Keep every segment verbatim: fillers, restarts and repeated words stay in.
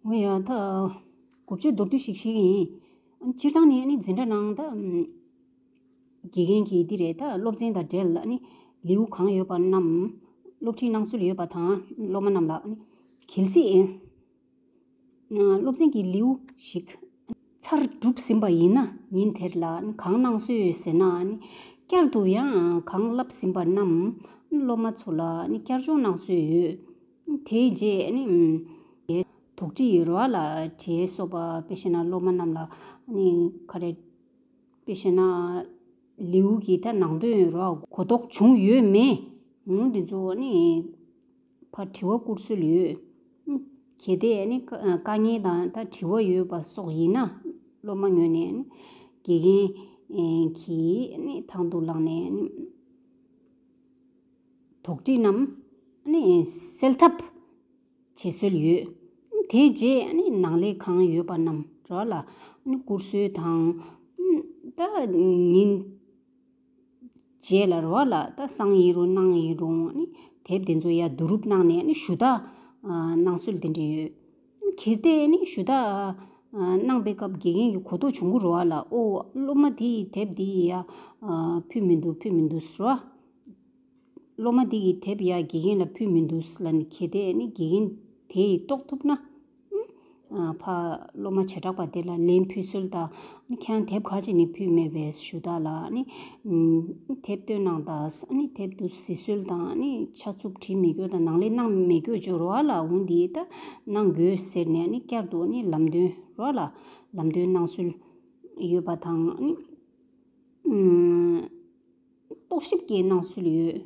ངོ་ཡ་ད་དགུ་བཅུ་མདོར་བསྡུས་ཤིག་ཤིག་ཡིན། སྤྱིར་བཏང་ནི་ནི་འཛིན་གྲྭ་ནང་ད་དགེ་རྒན་གྱིས་འདི་རེད། ད་སློབ་ཚན་དང་འབྲེལ་ནི་ལེའུ་གང་ཡོད་པ་རྣམས་སློབ་ཁྲིད་གནང་སྲོལ་ཡོད་པ་དང་། སློབ་མ་རྣམས་ལ་ནི་གལ་སྲིད་སློབ་ཚན་གྱི་ལེའུ་ཞིག་ཚར་གྲུབ་ཟིན་པ་ཡིན་ན། ཉིན་དེར་ལ་ནི་གང་གནང་སྲོལ་ཡོད་ཟེར་ན་ནི། བསྐྱར་དུ་ཡང་གང་བསླབས་ཟིན་པ་རྣམས་སློབ་མ་ཚོ་ལ་ནི་བསྐྱར་སྦྱོང་གནང་སྲོལ་ཡོད། དེའི་རྗེས་ནི་དོགས་འདྲི་ཡོད་རེད་བ་ལ། དྲི་བ་སོགས་པ་དཔེ་བཤད་ན་སློབ་མ་རྣམས་ལ་ནི་ག་རེ། དཔེ་བཤད་ན་ལེའུ་གི་ད་ནང་དོན་རེད་བ། གོ་རྟོགས་བྱུང་ཡོད་མེད། འོ་འདི་ཚོ་ནི་ཕར་དྲི་བ་བསྐུར་སྲོལ་ཡོད། གལ་ཏེ་ནི་དཀའ་དཀའ་ངལ་དང་ད་དྲི་བ་ཡོད་པ་སོགས་ཡིན་ན། སློབ་མ་ངོས་ནས་ནི་དགེ་རྒན་གྱིས་ནི་དང་དུ་བླངས་ནས་ནི་དོགས་འདྲི་རྣམས་ནི་སེལ་ཐབས་བྱེད་སྲོལ་ཡོད། དེའི་རྗེས་ནི་ནང་ལས་གང་ཡོད་པ་རྣམས་རེད་བ་ལ་ནི་བསྐུར་སྲོལ་དང་། ད་ཉིན་རྗེས་ལ་རེད་བ་ལ། ད་སང་ཡིན་རུང་གནངས་ཡིན་རུང་ནི་དེབ་དེ་ཚོ་ཡར་བསྡུ་རུབ་གནང་ནས་ནི་ཞུ་དག་གནང་སྲོལ་དེ་འདྲ་ཡོད། གལ་ཏེ་ནི་ཞུ་དག་གནང་པའི་སྐབས་དགེ་རྒན་གྱིས་གོ་རྟོགས་བྱུང་གི་རེད་བ་ལ། ཨོ་སློབ་མ་དེ་ཡིས་དེབ་འདི་ཡར་ཕུལ་མི་འདུག་ཕུལ་མི་འདུག་ཟེར་བ། སློབ་མ་དེ་ཡིས་དེབ་ཡར་དགེ་རྒན་ལ་ཕུལ་མི་འདུག་ལབ་ནས། གལ་ཏེ་ནི་དགེ་རྒན་དེ་ཡིས་རྟོགས་ཐུབ་ན། ཨ་ཕ་སློབ་མ་བྱེ་བྲག་པ་དེ་ལ་ལན་ཕུལ་སྲོལ་དང་། ཁྱེད་རང་དེབ་ག་ཅི་ནས་ཕུལ་མེད་པས་ཞུ་དག་ལ་ནི། ཨ་དེབ་སྟོན་གནང་དང་། ཨ་ནི་དེབ་འདུག་གཟིགས་སྲོལ་དང་། ཨ་ནི་ཆ་ཚུགས་བྲིས་མེད་རྒྱུ་དང་། ནང་ལས་གནང་མེད་རྒྱུ་ཅིག་ཡོད་རེད་བ་ལ། འོ་འདི་ད་གནང་དགོས་ཟེར་ནས་ནི་བསྐྱར་དུ་ནི་ལམ་སྟོན་རེད་བ་ལ། ལམ་སྟོན་གནང་སྲོལ་ཡོད་པ་དང་། ཨ་ནི། ཨ། རྟོག་ཞིབ་ཀྱི་གནང་སྲོལ་ཡོད།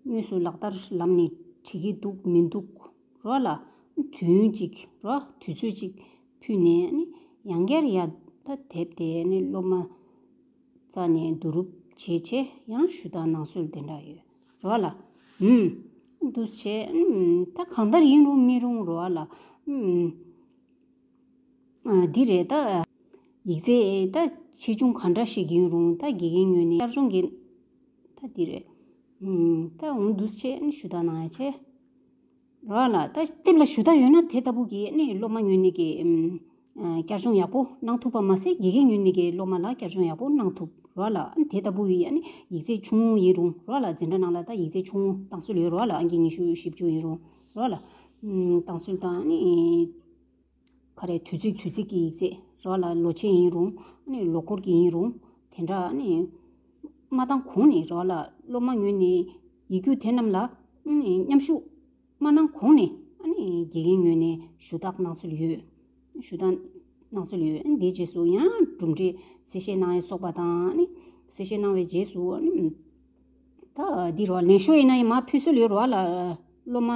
དངོས་སུ་ལག་བསྟར་ལམ་ནས་བྲིས་ཀྱི་འདུག་མི་འདུག་རེད་བ་ལ། དུས་ཡུན་གཅིག་རེད་བ། དུས་ཚོད་གཅིག་ཕུལ་ནས་ནི་ཡང་བསྐྱར་ཡར་ད་དེབ་དེ་ནི་སློབ་མ་རྩ་ནས་བསྡུ་རུབ་བྱས་བྱས་ཡང་ཞུ་དག་གནང་སྲོལ་དེ་འདྲ་ཡོད་རེད་བ་ལ། ཨུམ། འདུག་བྱས། ཨུམ། ད་གང་ལྟར་ཡིན་རུང་མི་རུང་རེད་བ་ལ། ཨུམ། ཨ། འདི་རེད་ད། ཡིག་ཚད་ད་ཆེ་ཆུང་ག་འདྲ་ཞིག་ཡིན་རུང་། ད་དགེ་རྒན་ངོས་ནས་བསྐྱར་སྦྱོང་གི་ད་འདི་རེད། ཨུམ། ད་འོ་འདུག་བྱས་ནི་ཞུ་དག་གནང་ཡ་བྱས། རེད་བ་ལ། ད་དེབ་ལ་ཞུ་དག་ཡོད་ན་དེ་ལྟ་བུ་གི་ནི་སློབ་མ་ངོས་ནས་ཀྱི། ཨུམ། ཨ། བསྐྱར་སྦྱོང་ཡག་པོ་གནང་ཐུབ་པ་མ་ཟད། དགེ་རྒན་ངོས་ནས་ཀྱི་སློབ་མ་ལ་བསྐྱར་སྦྱོང་ཡག་པོ་གནང་ཐུབ་རེད་བ་ལ། དེ་ལྟ་བུ་ཡི་ནི་ཡིག་ཚད་ཆུང་ངུ་ཡིན་རུང་རེད་བ་ལ། འཛིན་གྲྭ་ནང་ལ་ད་ཡིག་ཚད་ཆུང་ངུ་བཏང་སྲོལ་ཡོད་རེད་བ་ལ། ཨང་ཀི་ཉི་ཤུ་བཞི་བཅུ་ཡིན་རུང་རེད་བ་ལ། ཨུམ། བཏང་སྲོལ་དང་ནི། ག་རེ། དུས་ཚིགས་དུས་ཚིགས་ཀྱི་ཡིག་ཚད་རེད་བ་ལ། ལོ་ཆེན་ཡིན་རུང་། ཨ་ནི་ལོ་འཁོར་གྱི་ཡིན་རུང་། དེ་འདྲ་ཨ་ནི་མ་བཏང་གོང་ནས་རེད་བ་ལ། སློབ་མ་ངོས་ནས་ཡིག་རྒྱུགས་དེ་རྣམས་ལ་ཨ་ནི་མཉམ་ཞུགས་མ་གནང་གོང་ནས། ཨ་ནི་དགེ་རྒན་ངོས་ནས་ཞུ་དག་གནང་སྲོལ་ཡོད། ཞུ་དག་གནང་སྲོལ་ཡོད། ཨ་ནི་དེའི་རྗེས་སུ་ཡང་གྲུབ་འབྲས་གསལ་བཤད་གནང་ཡས་སོགས་པ་དང་། ཨ་ནི་གསལ་བཤད་གནང་བའི་རྗེས་སུ། ཨ་ནི་ད་འདི་རེད་བ། ལན་ཤོག་ཡིན་ན་ཡང་མར་ཕུལ་སྲོལ་ཡོད་རེད་བ་ལ། སློབ་མ་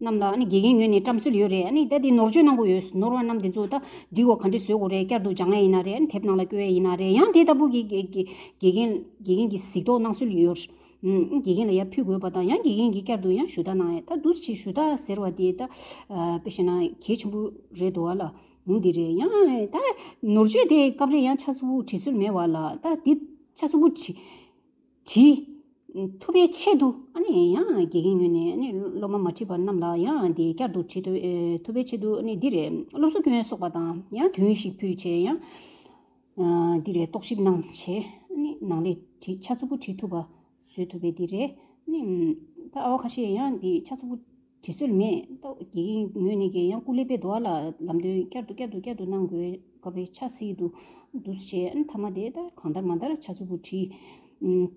རྣམས་ལ་ནི་དགེ་རྒན་ངོས་ནས་བཀྲམ་སྲོལ་ཡོད་རེད། ཨ་ནི་ད་དེ་ནོར་བཅོས་གནང་དགོས་ཡོད། ནོར་བ་རྣམས་དེ་ཚོ་ད་འགྲིག་གོ། ག་འདྲས་བཟོ་དགོས་རེད། བསྐྱར་དུ་སྦྱང་ཡ་ཡིན་ན་རེད། ཨ་ནི་དེབ་ནང་ལ་བཀོད་ཡ་ཡིན་ན་རེད། ཡང་དེ་ལྟ་བུ་གི་དགེ་དགེ་རྒན་དགེ་རྒན་གྱིས་གཟིགས་རྟོག་གནང་སྲོལ་ཡོད། ཨུམ། དགེ་རྒན་ལ་ཡར་ཕུལ་དགོས་པ་དང་། ཡང་དགེ་རྒན་གྱིས་བསྐྱར་དུ་ཡང་ཞུ་དག་གནང་ཡ། ད་འདུག་སེ་ཞུ་དག་ཟེར་བ་དེ་ད་ཨ་དཔེ་བཤད་ན་གལ་ཆེན་པོ་རེད་འདུག་བ་ལ། འོ་འདི་རེད། ཡང་ད་ནོར་བཅོས་དེ་སྐབས་རེ་ཡང་ཆ་ཚུགས་པོ་བྲིས་སྲོལ་མེད་བ་ལ། ད་འདི་ཆ་ཚུགས་པོ་བྲིས། བྲིས་ཐུབ་པའི་ཆེད་དུ། ཨ་ནི་ཡང་དགེ་རྒན་ངོས་ནས་ཨ་ནི་སློབ་མ་མ་བྲིས་པ་རྣམས་ལ་ཡང་དེ་བསྐྱར་དུ་བྲིས་ཐུབ་ཨེ་ཐུབ་པའི་ཆེད་དུ། ཨ་ནི་འདི་རེད། སློབ་གསོ་སྐྱོན་སོགས་པ་དང་། ཡང་དུས་ཡུན་ཞིག་ཕུལ་བྱས་ཡང་ཨ་འདི་རེད། རྟོག་ཞིབ་གནང་བྱས། ཨ་ནི་ནང་ལས་བྲིས་ཆ་ཚུགས་པོ་བྲིས་ཐུབ་པ་བཟོས་ཐུབ་པའི་འདི་རེད། ཨ་ནི་ད་ཨ་བ་ཁ་ཤས་ཡང་འདི་ཆ་ཚུགས་པོ་བྲིས་སྲོལ་མེད། ད་དགེ་རྒན་ངོས་ནས་ཀྱི་ཡང་སྐུ་ལས་པའི་འདུག་བ་ལ། ལམ་སྟོན་བསྐྱར་དུ་བསྐྱར་དུ་བསྐྱར་དུ་གནང་དགོས་སྐབས་རེ་ཆགས་སྲིད་འདུག་འདུག་བྱས། ཨ་ནི་མཐའ་མ་དེ་ད་གང་ལྟར་མ་ལྟར་ཆ་ཚུགས་པོ་བྲིས་ཨུམ་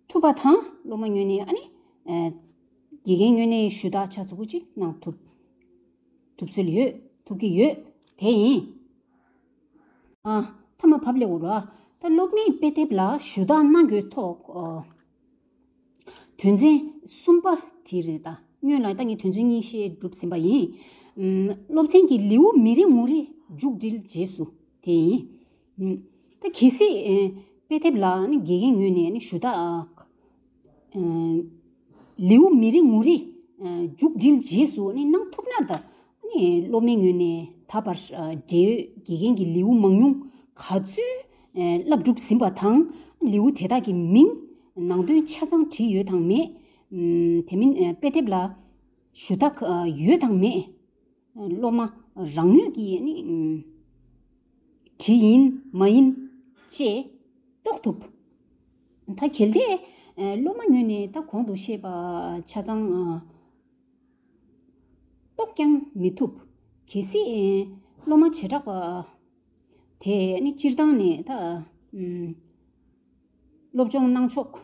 ཐུབ་པ་དང་། སློབ་མ་ངོས་ནས་ཨ་ནི་ཨ་དགེ་རྒན་ངོས་ནས་ཞུ་དག་ཆ་ཚུགས་པོ་ཅིག་གནང་ཐུབ་ཐུབ་སྲོལ་ཡོད། ཐུབ་ཀྱི་ཡོད། དེ་ཡིན། ཨ། མཐའ་མ་ཕབ་ལེགས་འོ་ར། ད་སློབ་མའི་དཔེ་དེབ་ལ་ཞུ་དག་གནང་རྒྱུའི་ཐོག་ཨ། དོན་ཚན་གསུམ་པ་དེ་རེད། ད་སྔོན་ལ་ད་ངས་དོན་ཚན་གཉིས་བཤད་གྲུབ་ཟིན་པ་ཡིན། ཨམ། སློབ་ཚན་གྱི་ལེའུ་མི་རེ་ངོ་རེ་མཇུག་སྒྲིལ་རྗེས་སུ་དེ་ཡིན། ཨམ། ད་གལ་སྲིད་ཨེ་དཔེ་དེབ་ལ་ནི་དགེ་རྒན་ངོས་ནས་ནི་ཞུ་དག་ཨ། ལེའུ་མི་རེ་ངོ་རེ་མཇུག་སྒྲིལ་རྗེས་སུ་ནི་གནང་ཐུབ་ན། ད་ནི་སློབ་མའི་ངོས་ནས་ད་བར་འབྲེལ་ཡོད་དགེ་རྒན་གྱི་ལེའུ་མང་ཉུང་ག་ཚོད་བསླབ་གྲུབ་ཟིན་པ་དང་། ལེའུ་དེ་དག་གི་མིང་ནང་དོན་ཆ་ཚང་བྲིས་ཡོད་དང་མེད། དེ་མིན་དཔེ་དེབ་ལ་ཞུ་དག་ཡོད་དང་མེད། སློབ་མ་ རང་ངོས་ཀྱིས་ནི་བྲིས་ཡིན་མ་ཡིན་བཅས་རྟོགས་ཐུབ། ད་གལ་ཏེ་སློབ་མ་ངོས་ནས་ད་གོང་དུ་བཤད་པ་ཆ་ཚང་རྟོགས་ཀྱང་མི་ཐུབ། གལ་སྲིད་སློབ་མ་བྱེ་བྲག་པ་དེ་ནི་སྤྱིར་བཏང་ནས་ད་སློབ་སྦྱོང་གནང་ཕྱོགས་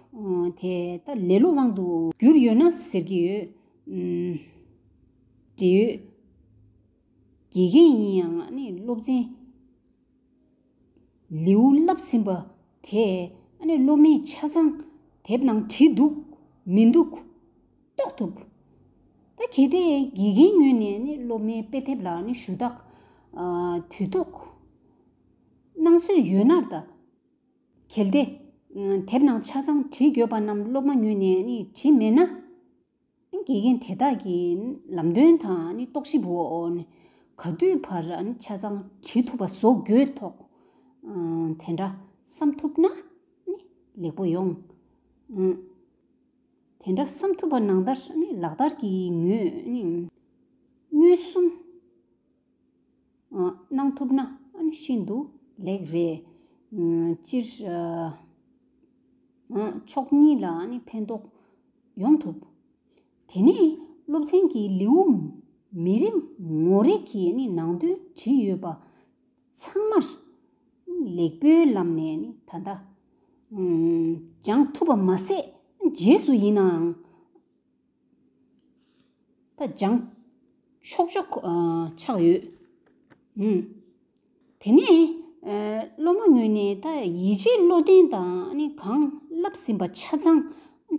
དེ་ད་ལེ་ལོ་དབང་དུ་གྱུར་ཡོད་ན་ཟེར་གྱི་ཡོད། འབྲེལ་ཡོད་དགེ་རྒན་ཡིན་ཡང་ནི་སློབ་ཚན་ལེའུ་བསླབས་ཟིན་པ་དེ་ནི་སློབ་མས་ཆ་ཚང་དེབ་ནང་བྲིས་འདུག་མི་འདུག་རྟོགས་ཐུབ། ད་གལ་ཏེ་དགེ་རྒན་ངོས་ནས་ནི་སློབ་མའི་དཔེ་དེབ་ལ་ནི་ཞུ་དག་དུས་ཐོག་གནང་སྲོལ་ཡོད་ན་ད། གལ་ཏེ། དེབ་ནང་ཆ་ཚང་བྲིས་དགོས་པ་རྣམས་སློབ་མ་ངོས་ནས་ནི་བྲིས་མེད་ན། དགེ་རྒན་དེ་དག་གི་ལམ་སྟོན་དང་ནི་རྟོག་ཞིབ་འོག་ནས་ག་དུས་བར་ནི་ཆ་ཚང་བྲིས་ཐུབ་པ་བཟོ་དགོས་ཐོག་དེ་འདྲ་བསམ་ཐུབ་ན་ནི་ལེགས་པོ་ཡོང་། དེ་འདྲ་བསམ་ཐུབ་པ་ནང་ལྟར་ནི་ལག་བསྟར་གྱི་ངོས་ནི་མངོན་སུམ་གནང་ཐུབ་ན་ཤིན་ཏུ་ལེགས་རེད། སྤྱིར་ཕྱོགས་གཉིས་ལ་ཕན་ཐོགས་ཡོང་ཐུབ། དེ་ནས་སློབ་ཚན་གྱི་ལེའུ་མི་རེ་ངོ་རེ་གི་ནང་དོན་བྲིས་ཡོད་པ་ཚང་མར་ལེགས་པོའི་ལམ་ནས་ད་ལྟ་སྦྱང་ཐུབ་པ་མ་ཟད་རྗེས་སུ་ཡིན་ནའང་ད་སྦྱང་ཆོག་ཆོག་ཆགས་ཡོད། དེ་ནས་སློབ་མ་ངོས་ནས་ད་ཡིད་ཆེས་བློ་ལྡན་དང་ནི་གང་བསླབས་ཟིན་པ་ཆ་ཚང་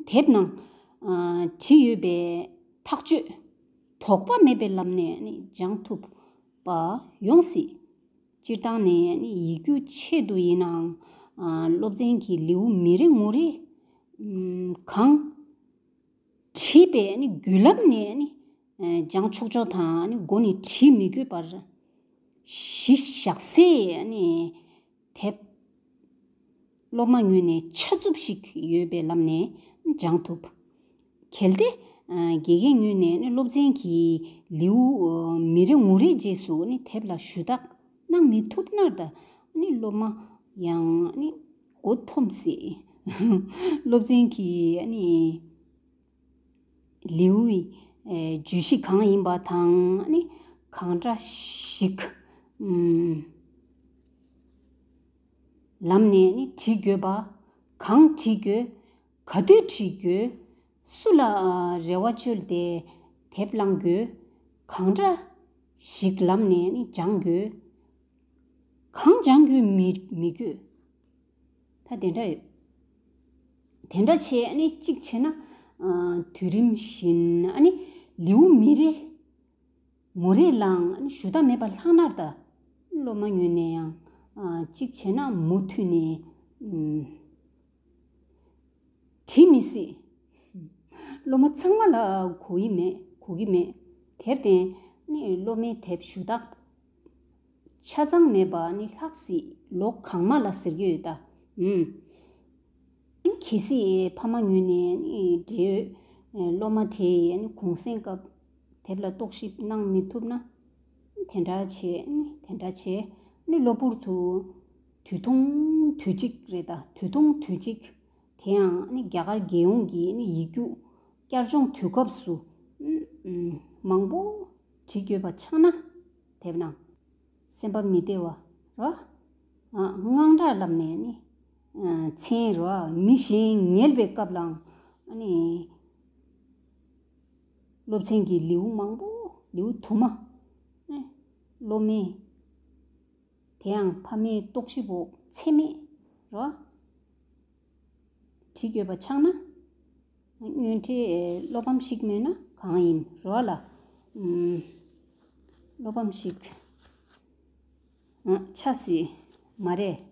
དེབ་ནང་བྲིས་ཡོད་པའི་ཐག་གཅོད་དོགས་པ་མེད་པའི་ལམ་ནས་ནི་སྦྱང་ཐུབ་པ་ཡོང་སྲིད། སྤྱིར་བཏང་ནས་ནི་ཡིག་རྒྱུགས་ཆེད་དུ་ཡིན་ནའང་སློབ་ཚན་གྱི་ལེའུ་མི་རེ་ངོ་རེ་གང་བྲིས་པའི་ནི་བརྒྱུད་ལམ་ནས་ནི་སྦྱང་ཆོག་ཆོག་དང་ནི་མགོ་ནས་བྲིས་མི་དགོས་པར་གཞི་བཞག་སའི་ནི་དེབ་སློབ་མ་ངོས་ནས་ཆ་ཚུབ་ཞིག་ཡོད་པའི་ལམ་ནས་སྦྱང་ཐུབ། གལ་ཏེ་དགེ་རྒན་ངོས་ནས་ནི་སློབ་ཚན་གྱི་ལེའུ་མི་རེ་ངོ་རེའི་རྗེས་སུ་ནི་དེབ་ལ་ཞུ་དག་གནང་མི་ཐུབ་ན་ད་ནི་སློབ་མ་ཡང་ནི་མགོ་འཐོམས་སྲིད། སློབ་ཚན་གྱི་ནི་ལེའུའི་བརྗོད་གཞི་གང་ཡིན་པ་དང་ནི་གང་འདྲ་ཞིག་ལམ་ནས་ནི་བྲིས་དགོས་པ། གང་བྲིས་དགོས། ག་དུས་བྲིས་དགོས། སུ་ལ་རེ་བ་བཅོལ་ཏེ་དེབ་བླང་དགོས། གང་འདྲ་ཞིག་ལམ་ནས་ནི་སྦྱང་དགོས། གང་སྦྱང་དགོས་མི་མི་དགོས། ད་དེ་འདྲ་ཡོད། དེ་འདྲ་བྱས་ནི་གཅིག་བྱས་ན་དུས་རིམ་བཞིན་ཨ་ནི་ལེའུ་མི་རེ་ངོ་རེ་ལའང་ཞུ་དག་མེད་པ་ལྷག་ན་ད་སློབ་མ་ངོས་ནས་ཡང་གཅིག་བྱས་ན་མུ་མཐུད་ནས་བྲིས་མི་སྲིད། སློབ་མ་ཚང་མ་ལ་གོ་ཡི་མེད་གོ་གི་མེད། དེར་བརྟེན་ནི་སློབ་མའི་དེབ་ཞུ་དག་ཆ་ཚང་མེད་པ་ནི་ལྷག་སྲིད་ལོ་གང་མ་ལ་ཟེར་གྱི་ཡོད་ད། ཨུམ། གལ་སྲིད་ཕ་མ་ངོས་ནས་ནི་འབྲེལ་ཡོད་སློབ་མ་དེ་ནི་གུང་སེང་སྐབས་དེབ་ལ་རྟོག་ཞིབ་གནང་མི་ཐུབ་ན། དེ་འདྲ་བྱས་ནི་དེ་འདྲ་བྱས་ནི་གློ་བུར་དུ་དུས་ཐུང་དུས་གཅིག་རེད་ད། དུས་ཐུང་དུས་གཅིག་དེ་ཡང་ནི་རྒྱ་གར་རྒྱལ་ཡོངས་ཀྱི་ནི་ཡིག་རྒྱུགས་བསྐྱར་སྦྱོང་དུས་སྐབས་སུ་མང་པོ་བྲིས་དགོས་པ་ཆགས་ན་དེབ་ནང་སེམས་པ་མི་བདེ་བ་རོ། དངངས་སྐྲག་ལབ་ནས་ནི་མཚན་རོ། མི་གཞན་ངལ་བའི་སྐབས་ལའང་ནི་སློབ་ཚན་གྱི་ལེའུ་མང་པོ་ལེའུ་དུ་མ་སློབ་མས་དེ་ཡང་ཕ་མའི་རྟོག་ཞིབ་འོག་ཚད་མེད་རོ། བྲིས་དགོས་པ་ཆགས་ན། སྔོན་འགྲོའི་བློ་ཕམ་ཞིག་མེད་ན་གང་ཡིན་རོ་ལ། ཨུམ། བློ་ཕམ་ཞིག་ཨ། ཆགས་སྲིད་མ་རེད།